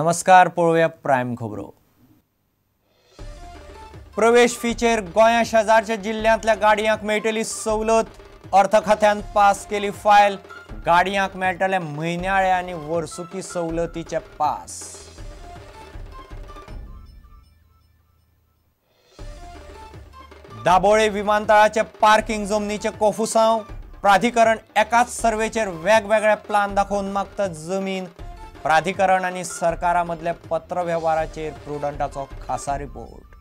नमस्कार, पळोवया प्रायम खबरो। प्रवेश फीचेर गोंया शेजारच्या जिल्ल्यांतल्या गाडयांक मेळटली सवलत। अर्थ खात्यान पास केली फायल। गाडयांक मेळटले म्हयन्याळे आनी वर्सुकी सवलतीचे पास। दाबोळे विमानतळाचे पार्किंग जमनीचे कोफुसांव। प्राधिकरण एकाच सर्वेचेर वेगवेगळे प्लान दाखोवन मागता जमीन। प्राधिकरण आनी सरकारा मदले पत्रवेव्हाराचेर प्रुडंटाचो खासा रिपोर्ट।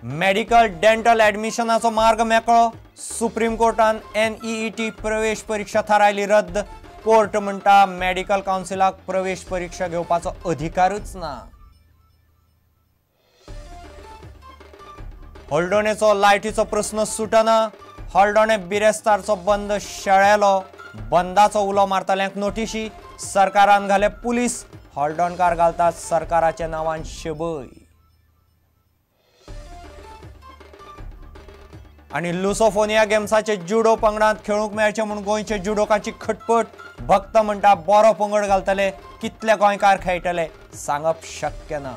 मेडिकल डेंटल ॲडमिशनाचो मार्ग मेकळो। सुप्रीम कोर्टान NEET प्रवेश परीक्षा थारायली रद्द। कोर्ट म्हणटा मेडिकल काउन्सिलाक प्रवेश परीक्षा घेवपाचो अधिकारूच ना। हळदोणेचो लायटीचो प्रस्न सुटना। हळदोणे बिरेस्तारचो बंद शेळेलो। बंदाचो उलो मारतल्यांक नोटिशी। सरकारान घाले पुलीस। हळदोणकार घालतात सरकाराच्या नांवान शबय। आनी लुसोफोनिया गेम्साचे जुडो पंगडांत खेळूंक मेळचे म्हूण गोंयचे जुडोकाची खटपट। भक्त म्हणटा बरो पंगड घालतले, कितले गोंयकार खेळटले सांगप शक्य ना।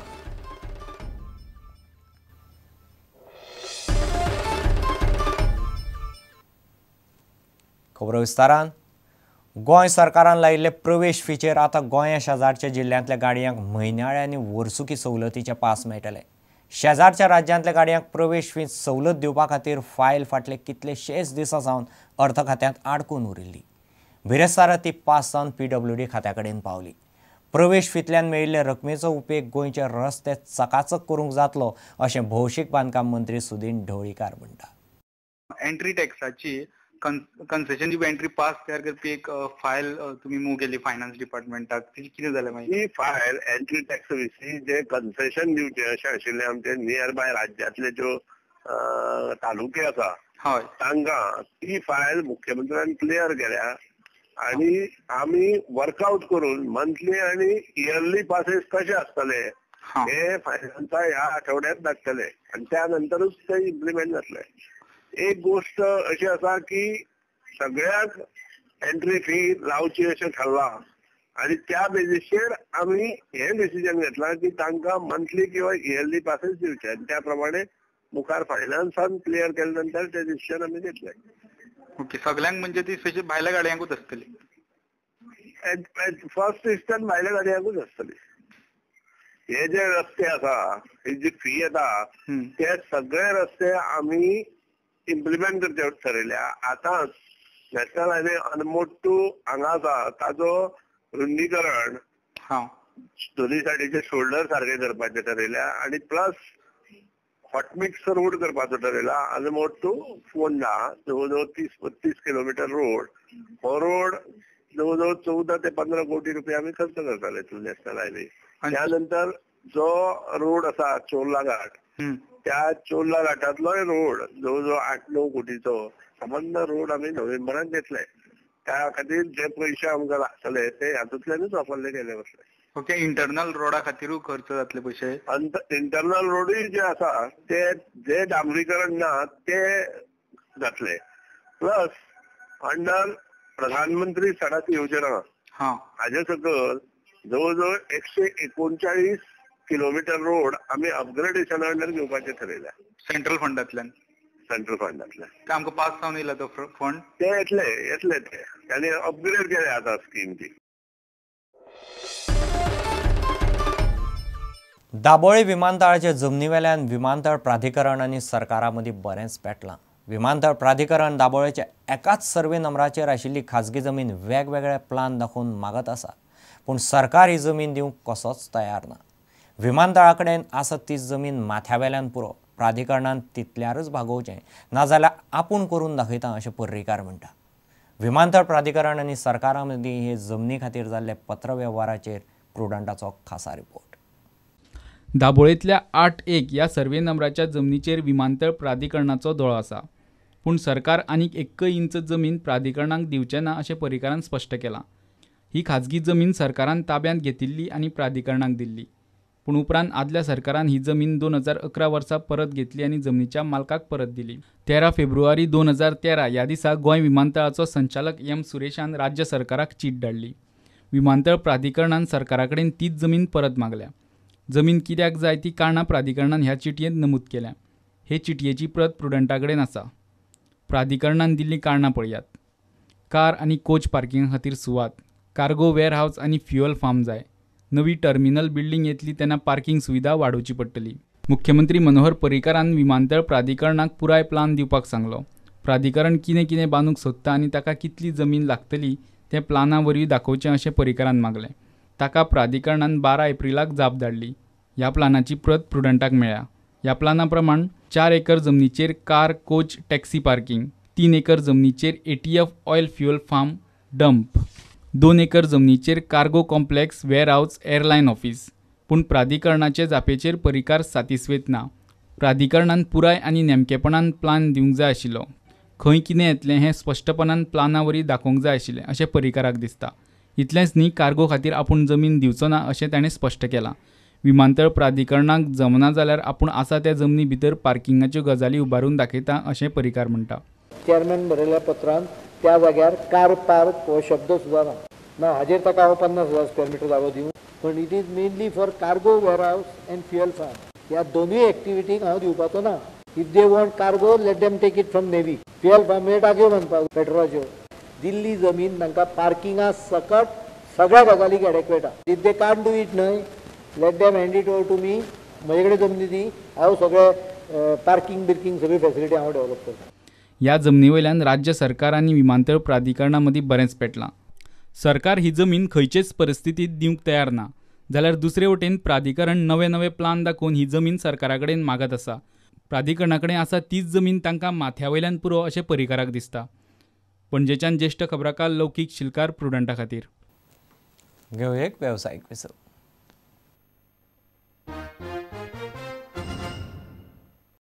खबरो विस्तारान। गोंय सरकारान लायिल्ले प्रवेश फीचेर आतां गोंया शेजारच्या जिल्ल्यांतल्या गाडयांक म्हयन्याळे आनी वर्सुकी सवलतीचे पास मेळटले। शेजारच्या राज्यांतल्या गाडयांक प्रवेश फी सवलत दिवपा खातीर फायल फाटले कितलेशेच दिसां सावन अर्थ खात्यांत आडकून उरिल्ली। बिरेस्तारा ती पास जावन PWD खात्या कडेन पावली। प्रवेश फींतल्यान मेळिल्ले रकमेचो उपेग गोंयचे रस्ते चकाचक करूंक जातलो अशें भौशीक बांदकाम मंत्री सुदीन ढवळीकार म्हणटा। एंट्री टॅक्साची कन्सेशन दिवपी एंट्री पास तयार करपी एक फायल तुमी मूव केली फायनान्स डिपार्टमेंटाक, तिची कितें जालें मागीर? ही फायल एंट्री टॅक्स विशीं जे कन्सेशन दिवचें अशें आशिल्लें आमचे नियर बाय राज्यांतले ज्यो तालुके आसा हय तांकां ती फायल मुख्यमंत्र्यान क्लियर केल्या आनी आमी वर्कआउट करून मंथली आनी इयरली पासेस कशे आसतले हे फायनान्सा ह्या आठवड्यात धाडटले आनी त्या नंतरूच ते इम्प्लिमेंट जातले। एक गोष्ट अशी आसा की सगळ्यांक एंट्री फी लावची अशें थारलां आनी त्या बेजीसचेर आमी हें डिसिजन घेतलां की तांकां मंथली किंवा इयरली पासेस दिवचे आनी त्या प्रमाणे मुखार फायनान्सान क्लियर केले नंतर ते डिसिजन आमी घेतले। ओके, सगळ्यांक म्हणजे ती स्पेशल भायल्या गाडयांकूच आसतली? फर्स्ट इन्स्टंट भायल्या गाडयांकूच आसतली। हे जे रस्ते आसा, ही जी फी येता ते सगळे रस्ते आमी इम्प्लिमेंट करचे ठरयल्या। आतांच नॅशनल हायवे अनमोड टू हांगा आसा ताजो रुंदीकरण दोन्ही सायडीचे शोल्डर सारके करपाचे ठरयल्या आनी प्लस हॉटमिक्स रोड करपाचो ठरयला। अनमोड टू फोंडा जवळ जवळ 30-32 किलोमिटर रोड, हो रोड जवळ जवळ 14 ते 15 कोटी रुपया आमी खर्च करताले थ्रू नॅशनल हायवे। त्या नंतर जो रोड आसा चोर्ला घाट, त्या चोर्ला घाटातलो रोड जवळ जवळ 8-9 कोटीचो संबंद रोड आमी नोव्हेंबरान घेतले। त्या खातीर जे पयशे आमकां लागतले ते हातूंतल्यानूच वापरले गेले वतले। ओके, इंटरनल रोडा खातीरूय खर्च जातले पयशे? इंटरनल रोडूय जे आसा ते जे डांबरीकरण ना ते जातले। प्लस अंडर प्रधानमंत्री सडक योजना हाजे सकयल जवळ जवळ 139 किलोमिटर रोड आमी अपग्रेडेशना अंडर घेवपाचें ठरयल्या। सेंट्रल फंडांतल्यान? सेंट्रल फंडांतल्यान। आमकां पास जावन येयला तो फंड? ते येतले येतले ते आनी अपग्रेड केले आतां स्कीम ती। दाबोळे विमानतळाच्या जमनीवेल्यान विमानतळ प्राधिकरण आनी सरकारा मदीं बरेंच पेटलां। विमानतळ प्राधिकरण दाबोळेच्या एकाच सर्वे नंबराचेर आशिल्ली खाजगी जमीन वेगवेगळे प्लान दाखोवन मागत आसा, पूण सरकार ही जमीन दिवंक कसोच तयार ना। विमानतळा कडेन आसा ती जमीन माथ्यावेल्यान पुरो, प्राधिकरणान तितल्यारच भागोवचें, नाजाल्यार आपूण करून दाखयता अशें पर्रीकार म्हणटा। विमानतळ प्राधिकरण आनी सरकारा मदीं हे जमनी खातीर जाल्ले पत्रवेव्हाराचेर प्रुडंटाचो खासा रिपोर्ट। दाबोळेंतल्या 8-1 ह्या सर्वे नंबराच्या जमनीचेर विमानतळ प्राधिकरणाचो दोळो आसा, पूण सरकार आनीक 1 इंच जमीन प्राधिकरणाक दिवचें ना अशें पर्रीकारान स्पश्ट केलां। ही खाजगी जमीन सरकारान ताब्यांत घेतिल्ली आनी प्राधिकरणाक दिल्ली, पूण उपरांत आदल्या सरकारान ही जमीन 2011 वर्सा परत घेतली आनी जमनीच्या मालकाक परत दिली. 13 फेब्रुवारी 2013 ह्या दिसा गोंय विमानतळाचो संचालक एम सुरेशान राज्य सरकाराक चीट धाडली. विमानतळ प्राधिकरणान सरकारा कडेन तीच जमीन परत मागल्या. जमीन कित्याक जाय ती कारणां प्राधिकरणान ह्या चिटयेंत नमूद केल्या. हे चिटयेची प्रत प्रुडंटा कडेन आसा. प्राधिकरणान दिल्लीं कारणां पळयात. कार आनी कोच पार्किंगा खातीर सुवात, कार्गो वेअरहावस आनी फ्युअल फार्म जाय. नवी टर्मिनल बिल्डिंग येतली तेन्ना पार्किंग सुविधा वाडोवची पडटली. मुख्यमंत्री मनोहर पर्रीकारान विमानतळ प्राधिकरणाक पुराय प्लान दिवपाक सांगलो. प्राधिकरण कितें कितें बांदूंक सोदता आनी ताका कितली जमीन लागतली तें प्लाना वरवीं दाखोवचें अशें पर्रीकारान मागलें. ताका प्राधिकरणान 12 एप्रिलाक जाप धाडली. ह्या प्लानाची प्रत प्रुडंटाक मेळ्ळ्या. ह्या प्लाना प्रमाण 4 एकर जमनीचेर car coach taxi parking, 3 acre जमनीचेर ATF oil fuel farm dump, 2 acre जमनीचेर cargo complex warehouse airline office. पूण प्राधिकरणाचे जापेचेर पर्रीकार सातिस्वेत ना. प्राधिकरणान पुराय आनी नेमकेपणान प्लान दिवंक जाय आशिल्लो. खंय कितें येतलें हें स्पश्टपणान प्लाना वरवीं दाखोवंक जाय आशिल्लें अशें पर्रीकाराक दिसता. इतलेंच न्ही, कार्गो खातीर आपूण जमीन दिवचो ना अशें ताणें स्पश्ट केलां. विमानतळ प्राधिकरणाक जमना जाल्यार आपूण आसा त्या जमनी भितर पार्किंगाच्यो गजाली उबारून दाखयता अशें पर्रीकार म्हणटा. चेअरमॅन बरयल्या पत्रान त्या जाग्यार कार पार्क हो शब्द सुद्दां ना. ना हाजेर ताका हांव 50,000 स्क्वेअर मिटर जागो दिवं, पण it is mainly for cargo warehouse and fuel farm. ह्या दोनूय एक्टिविटीक हांव दिवपाचो ना. If they want cargo let them take it from navy. Fuel farm म्हणजे टाकयो बांदपाक पेट्रोलाच्यो. दिल्ली जमीन तांकां पार्किंगा सकट सगळ्या गजालीक एडेक्वेट आहा. If they can't do it न्हय, let them hand it over to me. म्हजे कडेन जमनी दी, हांव सगळे पार्किंग बिर्किंग सगळी फेसिलिटी हांव डेव्हलप करता. ह्या जमनी वयल्यान राज्य सरकार आनी विमानतळ प्राधिकरणा मदीं बरेंच पेटलां. सरकार ही जमीन खंयचेच परिस्थितींत दिवंक तयार ना जाल्यार दुसरे वटेन प्राधिकरण नवे नवे प्लान दाखोवन ही जमीन सरकारा कडेन मागत आसा. प्राधिकरणा कडेन आसा तीच जमीन तांकां माथ्या वयल्यान पुरो अशें पर्रीकाराक दिसता. पणजेच्यान ज्येश्ठ खबराकार लौकीक शिलकार प्रुडंटा खातीर. घेवया एक वेवसायीक विसव.